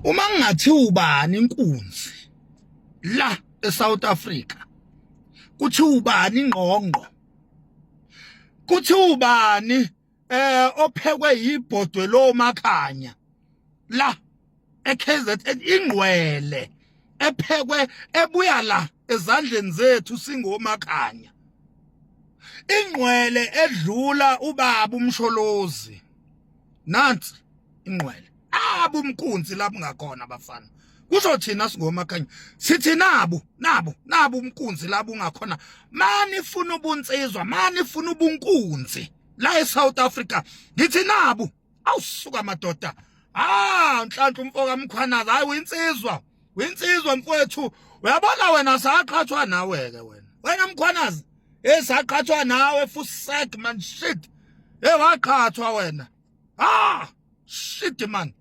Uma ngingathi ubani inkunzi la eSouth Africa, kuthi ubani ingqongqo, kuthi ubani ophekwe yibhodwe lomakhanya la eKZN, ingqwele ephekwe ebuya la ezandleni zethu singomakhanya, ingqwele edlula ubaba uMsholozi. Nansi ingqwele abu umkunzi lapho ngakhona bafana, kusho thina singomakhanya sithi nabu nabu nabu umkunzi lapho ungakhona. Mani ifuna ubunsizwa, mani ifuna ubunkunzi la eSouth Africa, ngithi nabu. Awusuka madoda, ah Nhlanhla umfoka Mkhwanazi, hayi uyinsizwa, uyinsizwa mfowethu. Uyabona wena saqhathwa nawe ke wena, wena Mkhwanazi, hey saqhathwa nawe fusek man, shit, hey waqhathwa wena, ah shit man.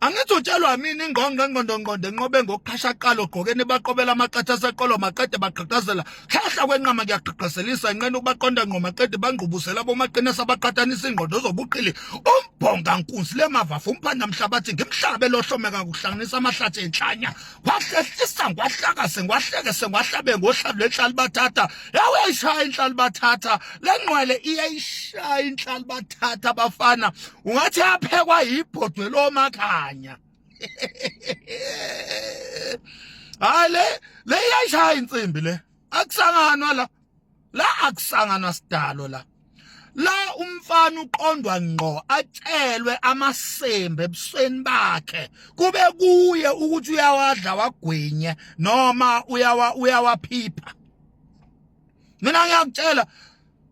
Angithi utshelwa mina ingqondo engqondo ngqondo enqobe ngokuqhasha qala ogqokeni baqobela amaqatha aseqolo maqede baqhaqhazela khehla kwenqama kuyaqhaqhazelisa inqena ukubaqonda ngqo maqede bangqubuzela bomaqinisa abaqhathanisa ingqondo zobuqili umbhonga nkunzi lemavafu umphanda mhlabathi ngimhlabe lohlomeka kuhlanganisa amahlathi enhlanya ngwahlehlisa ngwahlakase ngwahlekese ngwahlabe ngohlabu lenhlali bathatha yawuyayishaya inhlali bathatha lengqwele iyayishaya inhlali bathatha bafana ungathi yaphekwa yibhodwe lomakhanya. Hayi le le iyayishaya insimbi le, akusanganwa la la, akusanganwa sidalo la la. Umfana uqondwa ngqo atshelwe amasembe ebusweni bakhe, kube kuye ukuthi uyawadla wagwinye noma uyawa uyawaphipha. Mina ngiyakutshela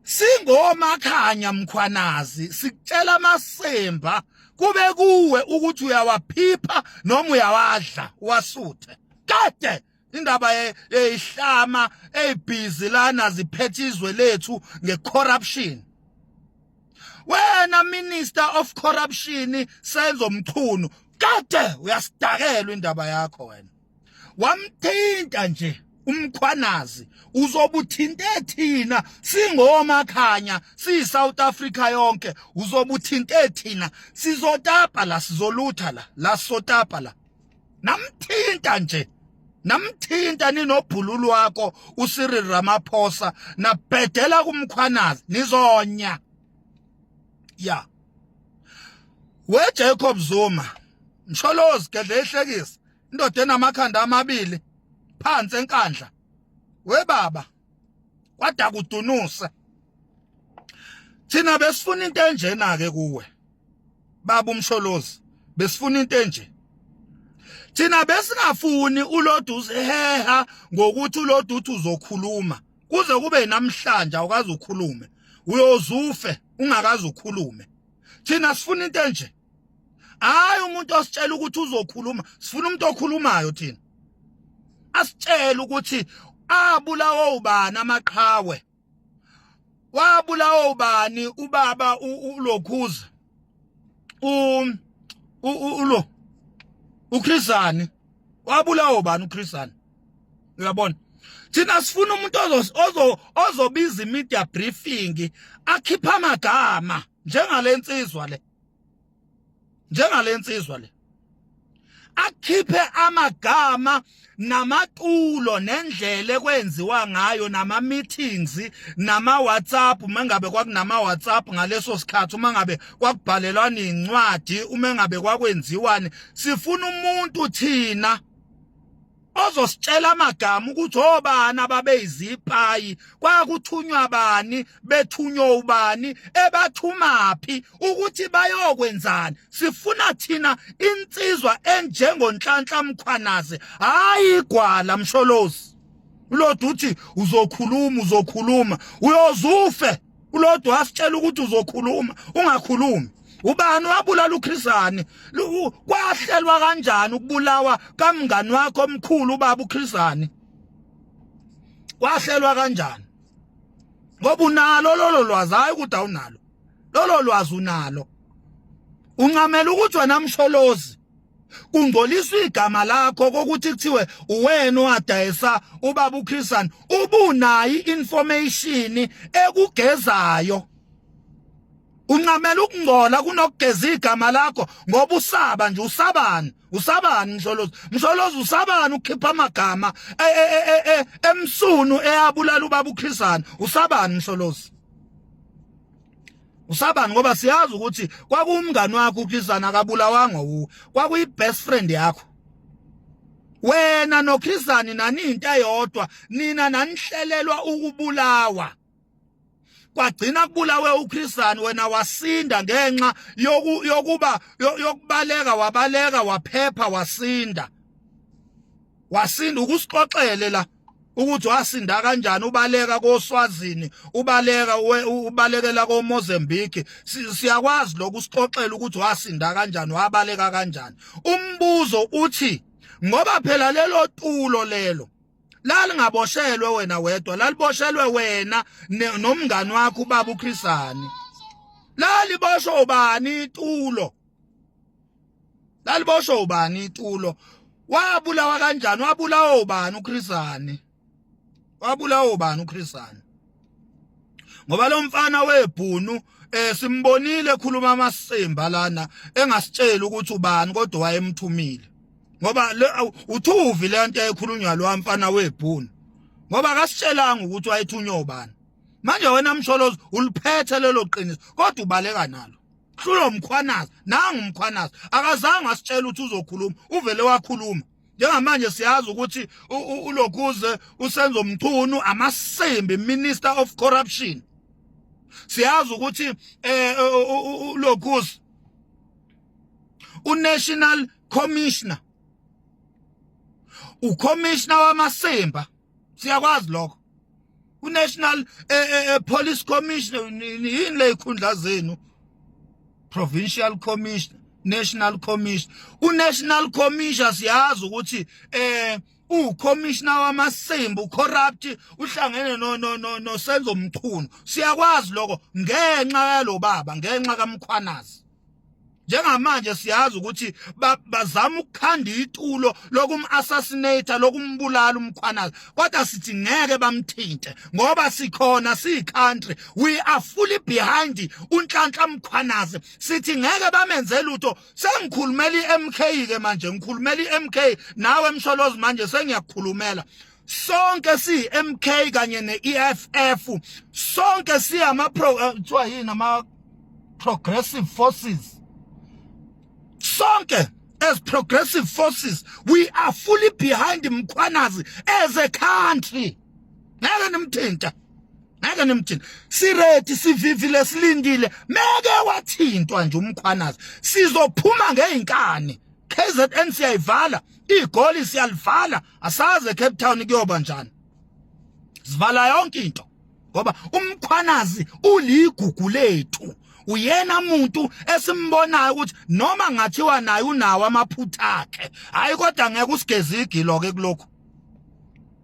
singomakhanya Mkhwanazi, sikutshela amasemba kube kuwe ukuthi uyawaphipha noma uyawadla wasuthe. Kade indaba yeyihlama eyibhizi lana ziphethe izwe lethu ngecorruption. Wena Minister of Corruption Senzo Mchunu, kade uyasidakelwa indaba yakho wena. Wamthinta nje uMkhwanazi, uzobuthinte thina singomakhanya siyi South Africa yonke, uzobuthinte thina sizotapa la, sizolutha la la, sotapa la. Namthinta nje, namthinta ninobhululu wakho uCyril Ramaphosa, nabhedela kuMkhwanazi nizonya. Ya we Jacob Zuma, Msholozi gedle ihlekisa indoda enamakhanda amabili phansi enkandla, we baba kwada kudunuse. Thina besifuna into enjena ke kuwe baba uMsholozi, besifuna into enje. Thina besingafuni ulodu uziheha ngokuthi ulodu uthi uzokhuluma kuze kube namhlanje awukaze ukhulume, uyozufe ungakaze ukhulume. Thina sifuna into enje, hayi umuntu ositshela ukuthi uzokhuluma, sifuna umuntu okhulumayo thina, asitshele ukuthi abulawa ubani amaqhawe, wabulawa ubani ubaba ulokhuza ulo uChris Hani, wabulawa ubani uChris Hani. Uyabona, thina sifuna umuntu ozo ozobiza media briefing akhipha amagama njengalensizwa le, njengalensizwa le, akhiphe amagama namatulo nendlela ekwenziwa ngayo nama meetings nama WhatsApp, uma ngabe kwakunama WhatsApp ngaleso sikhathi, uma ngabe kwakubhalelwana incwadi, uma ngabe kwakwenziwani. Sifuna umuntu thina ozositshela amagama ukuthi obani ababeyizipayi, kwakuthunywa bani, bethunywa ubani, ebathumaphi ukuthi bayokwenzani. Sifuna thina insizwa enjengoNhlanhla Mkhwanazi, hayi igwala Msholozi. Ulodu uthi uzokhuluma, uzokhuluma, uyozufe. Ulodu wasitshela ukuthi uzokhuluma, ungakhulumi. Ubani wabulala uChris Hani? Kwahlelwa kanjani ukubulawa kamngani wakho omkhulu ubaba uChris Hani? Kwahlelwa kanjani? Ngoba unalo lolo lwazi, hayi ukuthi awunalo lolo lwazi, unalo. Uncamela ukuthi wena Msholozi kungcoliswa igama lakho kokuthi kuthiwe uwena owadayisa ubaba uChris Hani, ubunayo information ekugezayo. Uncamela ukungcola kunokugeza igama lakho ngoba usaba nje. Usabani? Usabani, Msholozi? Msholozi, usabani ukukhipha amagama e, e, e, emsunu eyabulala ubaba uChris Hani? Usabani, Msholozi? Usabani? Ngoba siyazi ukuthi kwakuwumngani wakho uChris Hani, akabulawanga wuwe, kwakuyi best friend yakho. Wena noChris Hani nani into eyodwa, nina nanihlelelwa ukubulawa, kwagcina kubulawe uChris Hani, wena wasinda ngenxa yokuba yokubaleka, wabaleka, waphepha, wasinda. Wasinda, ukusixoxele la ukuthi wasinda kanjani, ubaleka koSwazini, ubaleka, ubalekela koMozambique. Siyakwazi lokhu, usixoxele ukuthi wasinda kanjani, wabaleka kanjani. Umbuzo uthi, ngoba phela lelo tulo lelo lalingaboshelwe wena wedwa, laliboshelwe wena nomngani wakho ubaba uChris Hani. Laliboshwe ubani itulo? Laliboshwe ubani itulo? Wabulawa kanjani? Wabulawa ubani uChris Hani? Wabulawa ubani uChris Hani? Ngoba lo mfana webhunu simbonile ekhuluma amasimba lana, engasitsheli ukuthi ubani, kodwa wayemthumile, ngoba uthuvi le nto ekhulunywa lo mfana webhunu, ngoba akasitshelanga ukuthi wayethunywa ubani. Manje wena Msholozi uliphethe lelo qiniso, kodwa ubaleka nalo. Hlulo Mkhwanazi, nangu uMkhwanazi akazange asitshele ukuthi uzokhuluma, uvele wakhuluma. Njengamanje siyazi ukuthi ulokhuze uSenzo Mchunu amasimbi, minister of corruption. Siyazi ukuthi ulokhuze unational commissioner, ucommissioner wamasimba, siyakwazi lokho, unational police commissioner. Yini le ikhundla zenu? Provincial commissioner, national commissioner, unational commissioner. Siyazi ukuthi ucommissioner wamasimba, ucorrupt, uhlangene no no no no Senzo Mchunu. Siyakwazi lokho ngenxa yalo baba, ngenxa kaMkhwanazi. Njengamanje siyazi ukuthi bazama ukukhanda itulo lokum-assassinate, lokumbulala uMkhwanazi, kodwa sithi ngeke bamthinte ngoba sikhona, siyi-country, we are fully behind uNhlanhla Mkhwanazi. Sithi ngeke bamenze lutho. Sengikhulumela i-MK ke manje, ngikhulumela i-MK nawe Msholozi, manje sengiyakukhulumela. Sonke siyi-MK kanye ne-EFF, sonke siyama pro kuthiwa yini, ama progressive forces. Sonke as progressive forces, we are fully behind Mkhwanazi as a country. Ngeke nimthinta, ngeke nimthinta. Siready, sivivile, silindile. Meke wathintwa nje uMkhwanazi, sizophuma ngeinkani. KZN siyayivala, igoli siyalivala, asaze eCape Town kuyoba njani. Sivala yonke into ngoba uMkhwanazi uligugu lethu, uyena muntu esimbonayo ukuthi noma ngathiwa naye unawo amaphutha akhe, hayi, kodwa ngeke usigeze igilo ke kulokhu.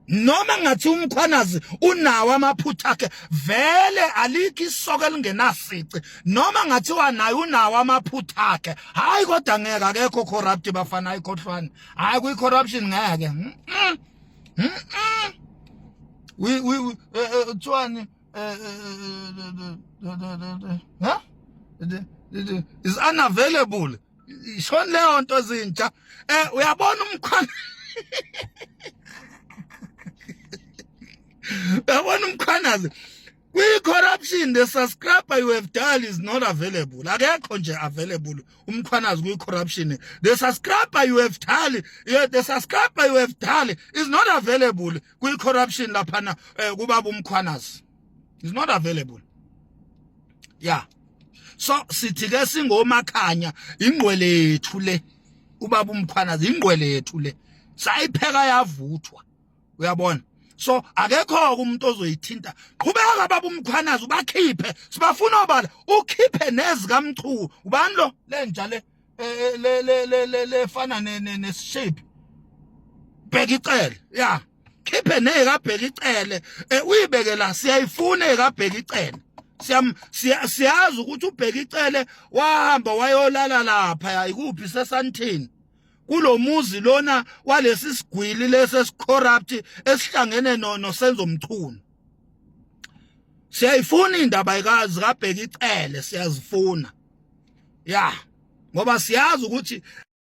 Noma ngathi uMkhwanazi unawo amaphutha akhe, vele alikho isoko elingenasici. Noma ngathiwa naye unawo amaphutha akhe, hayi, kodwa ngeke, akekho corrupt bafana, ayikhohlwane, hayi, kwi corruption ngeke. We kuthiwani, ha, is unavailable. Ishoni leyo nto zintsha. Uyabona umkhwana, uyabona uMkhwanazi kwi-corruption, the subscriber you have dialed is not available. Akekho nje available uMkhwanazi kwi-corruption. The subscriber you have dialed, yeah, the subscriber you have dialed is not available kwi-corruption laphana. Kubaba uMkhwanazi is not available, yeah. So sithi ke singomakhanya, ingqwele yethu le, ubaba uMkhwanazi ingqwele yethu le, sayipheka yavuthwa, uyabona. So akekho umuntu ozoyithinta. Qhubeka baba uMkhwanazi, ubakhiphe, sibafuna obala, ukhiphe nezikaMchunu. Ubani lo lenja le le le le le lefana neshape Bheki Cele? Ya, khiphe nezikaBheki Cele, uyibeke la, siyayifuna ekaBheki Cele. Siyam siyazi ukuthi uBheki Cele wahamba wayolala lapha ikuphi, seSandton, kulomuzi lona walesi sigwili lesi esicorrupt esihlangene no noSenzo Mchunu. Siyayifuna indaba ikazi kaBheki Cele, siyazifuna. Ya, ngoba siyazi ukuthi